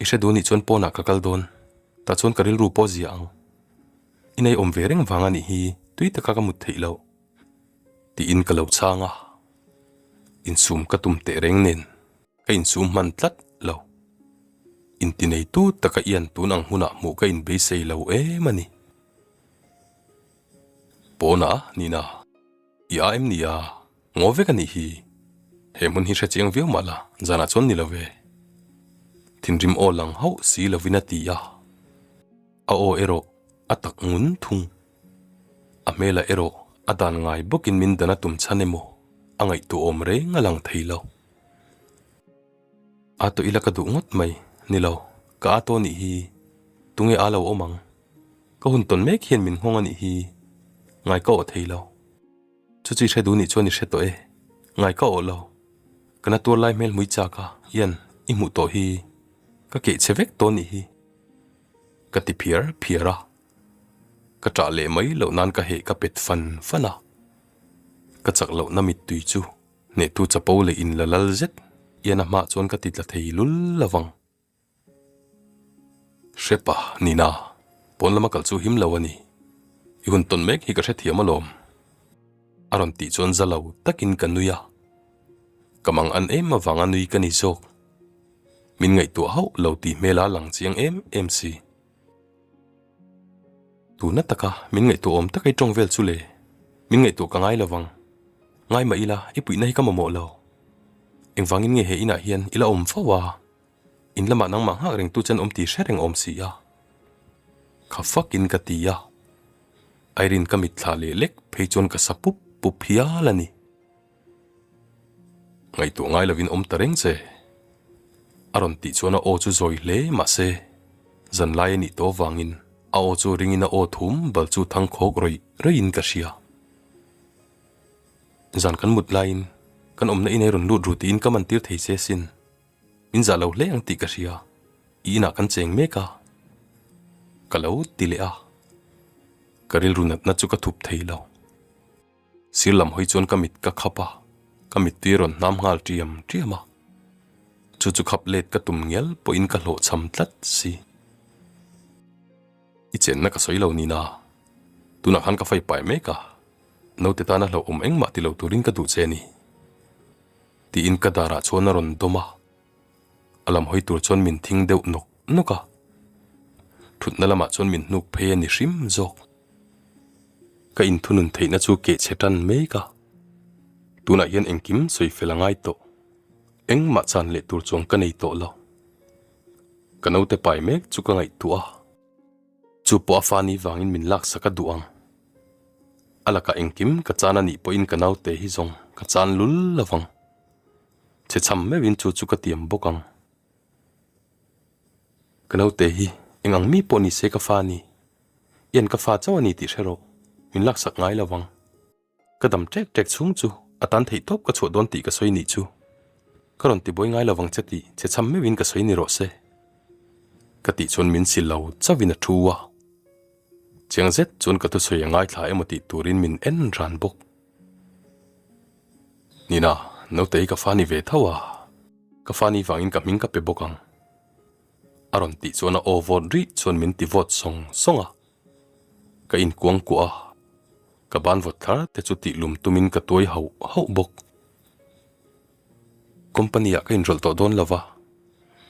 i hre duh nih chuan pawnah ka kal dawn, tah chuan ka rilru pawh zia ang. I nei awm ve reng vang a nih hi, tui taka ka mut theih loh. Tiin ka lo chhang a, insum ka tum teh reng nen ka insum hman tlat lo. Intineitu taka ian tun ang hunah hmuh ka inbeisei lo em a ni. Pawnah nina i a em ni a, ngaw vek a nih hi. He hmun hi hre chiang viau mah la, zanah chuan ni lo ve. Thinrim aw lang hauh si lovin a ti a, a aw erawh a tak ngun thung. A hmelah erawh a dan ngai bawkin min dan a tum chhan emaw a ngaihtuahawm reng a lang thei lo. A tawh ila ka duh ngawt mai, ni lo, ka a tawh nih hi, tunge a lo awm ang? Ka hun tawn mek hian min nghawng a nih hi, ngai ka awh thei lo. Chu chu i hre duh nih chuan i hre tawh e, ngai ka awh lo. Ka na tuar lai hmel hmui chak a, Ian, i hmuh tawh hi, ka keh chhe vek tawh nih hi, ka ti phiar phiar a. Ka ṭah leh mai loh nan ka heh ka pet fan fan a, ka chak lohna mittui chu hnehtu chapo leh in la lal zet ian a hmah chuan ka ti tla thei lul lo vang. Hrepa, Nina, pawn lama kal chu him lo a ni. I hun tawn mek hi ka hrethiam alawm. A rawn tih chuan za lo takin ka nui a, ka mang an em avanga nui ka ni zawk. Min ngaihtuah hauh lo tih hmela lang chiang em em si. Tuna taka min ngaihtuah awm taka i tawng vel chu le, min ngaihtuah ka ngai lovang. Ngai mah ila, i puihna hi ka mamawh lo. Engvangin nge he inah hian i la awm fo a? In lamah nangmah nghak rengtu chen awm tih hre reng awm si a. Kha fakin ka ti a. Irene ka mitthla leh lek phei chuan ka sa pup pup hial a ni. Ngaihtuah ngai lovin awm ta reng che. A rawn tih chuan a aw chu zawi hle mahse zanlai a nih tawh vangin a aw chu ringin a aw thum bal chu thang khawk rawih rawih in ka hria. Zan kan mut laiin kan awmna inei rawn lut ru tiin ka man tir thei che sin. Min zah lo hle ang tih ka hria, i inah kan cheng mek a. Ka lo ti leh a, ka rilru natna chu ka thup thei lo. Sir lam hawi chuan ka mit ka khap a, ka mittui a rawn hnam nghal ṭiam ṭiam a. Chu chu khap let ka tum ngial pawhin ka hlawhchham tlat si. I chenna ka sawi lo nina, tunah khan ka fai pai mek a, naute tana hlauhawm engmah ti lo turin ka duh che a ni. Tiin ka darah chuan a rawn dawm a, a lam hawi tur chuan min thing deuh nawk nawk a, thutna lamah chuan min hnuk phei a ni hrim zawk. Ka inthunun theihna chu keh chhe tan mek a, tunah hian engkim sawi fel a ngai tawh, engmah chan leh tur chuang ka nei tawh lo. Ka naute pai mek chu ka ngaihtuah a, chu pawh a fa ni vangin min laksak a duh ang. A lakah engkim ka chan a nih pawhin ka naute hi zawng ka chan lul lo vang. Chhe chham meuhin chu chu ka tiam bawk ang. Ka naute hi eng ang mi pawh ni se ka fa a ni. Ian ka fa chauh a ni tih hre rawh, min laksak ngai lo vang. Ka dam ṭek ṭek chhung chu a tan theih tawp ka chhuah dawn tih ka sawi nih chu. Ka rawn tibuai ngai lo vang che tih chhe chham meuhin ka sawi ni rawh se. Ka tih chuan min si lo chauhin a thu a. Chiang zet chuan ka thusawi a ngaithla emaw tih turin min en ran bawk. Nina, naute hi ka fa ni ve tho a, ka fa ni vangin ka hming ka pe bawk ang. A rawn tih chuan a aw vawt rih chuan min ti vawt sawng sawng a. Ka inkuang kuah a, ka ban vawt thar te chu tih lum tumin ka tuai hauh hauh bawk. Company ah ka inrawlh tawh dawn lo va,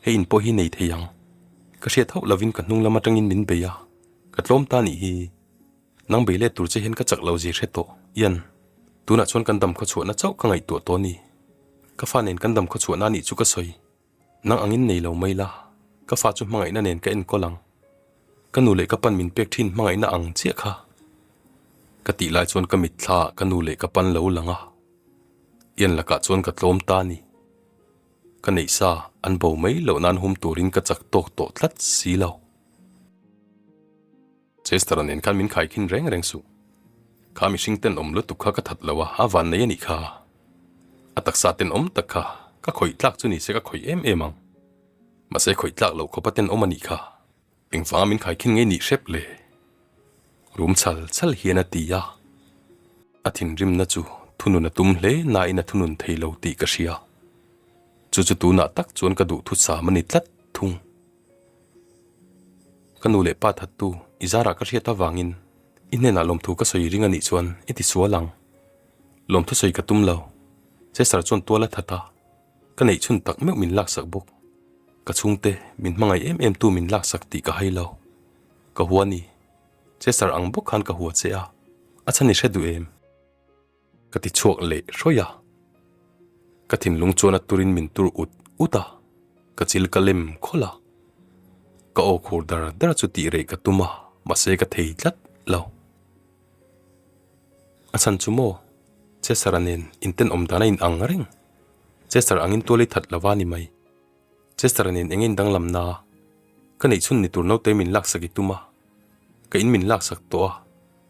hei in pawh hi nei thei ang. Ka hriat hauh lovin ka hnung lam atangin min bei a, ka tlawm ta nih hi. Nang bei let tur che hian ka chak lo zir hre tawh, Ian. Tunah chuan kan dam khawchhuahna chauh ka ngaihtuah tawh a ni. Ka fa nen kan dam khawchhuahna anih chu ka sawi. Nang angin nei lo mai la, ka fa chu hmangaihna nen ka enkawl ang. Ka nu leh ka pan min pek thin hmangaihna ang chiah kha. Ka tih lai chuan ka mitthla ah ka nu leh ka pan lo lang a, Ian lakah chuan ka tlawm ta a ni. Ka neih sa an bo mai loh nan hum turin ka chak tawk tawh tlat si lo. Chester-a nen khan min khaikhin reng reng suh. Kha mihring tenawm lutuk kha ka that lo a, a van nei a nih kha. A taksa tenawm tak kha ka khawih tlak chu ni se ka khawih em em ang. Mahse khawih tlak loh khawpa tenawm a nih kha. Engvanga min khaikhin ngei nih hrep le? Rum chhal chhal hian a ti a. A thinrimna chu thunun a tum hle nain a thunun thei lo tih ka hria. Chu chu tunah tak chuan ka duhthusam a ni tlat thung. Ka nu leh pa thattu i zarah ka hriat avangin i hnenah lawmthu ka sawi ring a nih chuan i ti sual ang. Lawmthu sawi ka tum lo. Chester chuan tual a that a, ka neih chhun tak meuh min laksak bawk. Ka chhungte min hmangaih em em tu min laksak tih ka hai lo. Ka hua ni. Chester ang bawk khan ka hua che a, a chhan i hre duh em? Ka ti chhuak leh hrawih a, ka thinlung chuan a turin min tur ut ut a, ka chil ka lem khawlh a, ka aw khur dar dar chu tih reh ka tum a, mahse ka thei tlat lo. A chhan chu maw, Chester-a nen intenawm dan a in ang reng, Chester angin tual i that lova ni mai. Chester nen eng in danglam na? Ka neih chhun ni tur naute min laksak i tum a, ka in min laksak tawh a,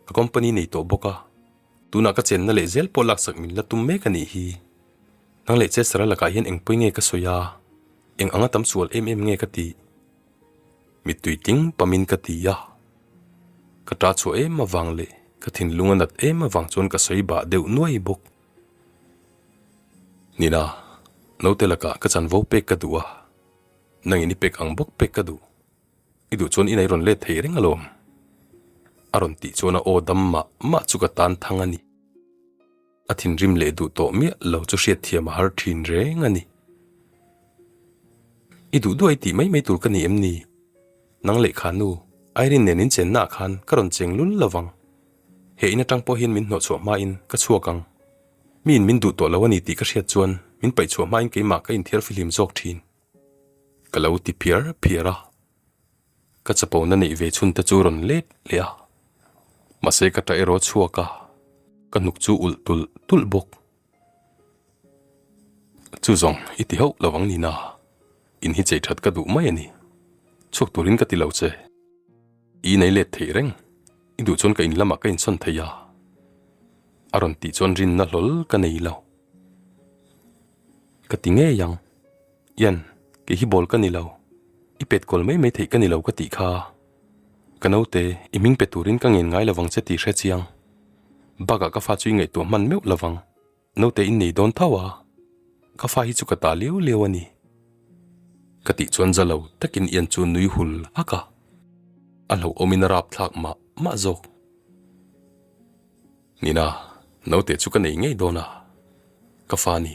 ka company nei tawh bawk a, tunah ka chenna leh zel pawh laksak min la tum mek a nih hi. Nang leh Chester a lakah hian eng pawi nge ka sawi a, eng anga tam sual em em nge ka tih? Mittui tling pamin ka ti a, ka ta chhuah em avang leh ka thinlung a nat em avang chuan ka sawi bah deuh nuai bawk. Nina, naute lakah ka chanvo pek ka duh a, nangin i pek ang bawk pek ka duh. I duh chuan inei rawn let thei reng alawm. A rawn tih chuan a aw dam mah mah chu ka tan thang a ni. A thinrim leh duh tawh miah lo chu hriatthiam a har thin reng a ni. I duh duai tih mai mai tur ka ni em ni? Nang lehkha nu, Irene nen in chenna ah khan ka rawn cheng lul lovang. He in atang pawh hian min hnawhchhuah hmain ka chhuak ang. Miin min duh tawh lo a ni tih ka hriat chuan min paihchhuah hmain keimah ka inthiar fihlim zawk thin. Ka lo ti phiar phiar a. Ka chapona neih ve chhun te chu rawn let leh a. Mahse ka ta erawh chhuak a, ka hnuk chu ulh tulh tulh bawk. Chu zawng i ti hauh lo ang nina, in hi chei that ka duh mai a ni. Chhuak turin ka ti lo che. I nei let theih reng, i duh chuan ka in lamah ka insawn thei a. A rawn tih chuan rinna hlawl ka nei lo. Ka ti ngei ang. Ian, kei hi bawl ka ni lo. I pet kawl mai mai theih ka ni lo ka tih kha. Ka naute, i hming pe turin ka ngen ngai lovang che tih hre chiang. Bakah ka fa chu i ngaihtuah hman meuh lovang. Naute in nei dawn tho a, ka fa hi chu ka ta liau liau a ni. Ka tih chuan za lo takin Ian chu nui hul hak a, a hlauhawmin a rapthlak mah mah zawk. Nina, naute chu ka nei ngei dawn a, ka fa ni,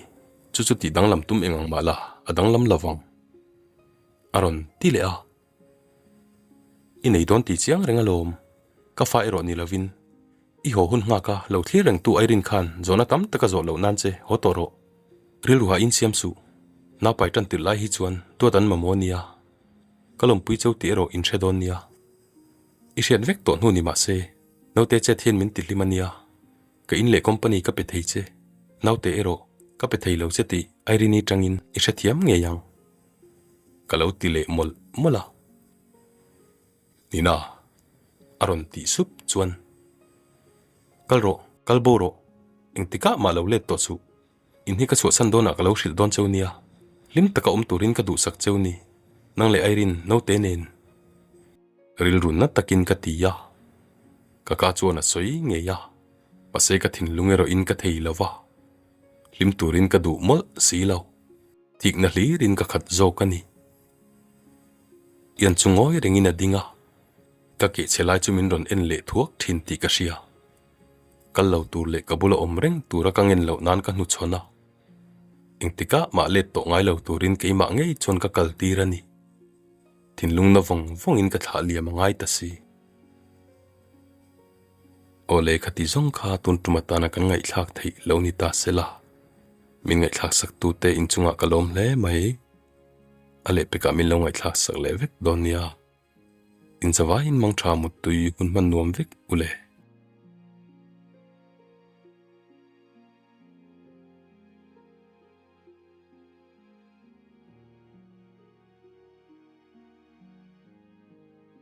chu chu tih danglam tum eng ang mah la, a danglam lo vang. A rawn ti leh a. I nei dawn tih chiang reng alawm, ka fa erawh ni lovin I haw hun nghak a, lo thlir reng tu Irene khan zawhna tam tak a zawh loh nan che haw tawh rawh. Rilru ha insiam suh. Naupai tan tirh lai hi chuan duat an mamawh nia. Ka lawmpui cheu tih erawh in hre dawn nia. I hriat vek tawh hnu ni mah se, naute chet hian min tihlim a nia. Ka in leh company ka pe thei che, naute erawh ka pe thei lo che tih Irene-i tangin i hrethiam ngei ang. Ka lo ti leh mawlh mawlh a. Nina, a rawn tih sup chuan, Kal rawh, kal bo rawh, engtikah mah lo let tawh suh, in hi ka chhuahsan dawnah ka lo hrilh dawn cheu nia, hlim taka awm turin ka duhsak cheu ni, nang leh Irene naute nen. Rilru na takin ka ti a, ka ka chuan a sawi ngei a, mahse ka thinlung erawhin ka thei lo va, hlim turin ka duh mawlh si lo, thikna hlirin ka khat zawk a ni. Ian chu ngawi rengin a ding a, ka kehchhe lai chu min rawn en leh thuak thin tih ka hria. Kal lo tur leh ka bula awm reng tura ka ngen loh nan ka hnuchhawn a, engtikah mah let tawh ngai lo turin keimah ngei chuan ka kal tir a ni. Thinlung na vawng vawngin ka thlah liam a ngai ta si. Aw le khati zawng kha tun tum atana kan ngaihthlak theih lo ni ta se la, min ngaihthlak sak tute inchungah ka lawm hle mai. A lehpekah min lo ngaihthlak sak leh vek dawn nia. Inzavaiin mangtha muttui hun hman nuam vek u le.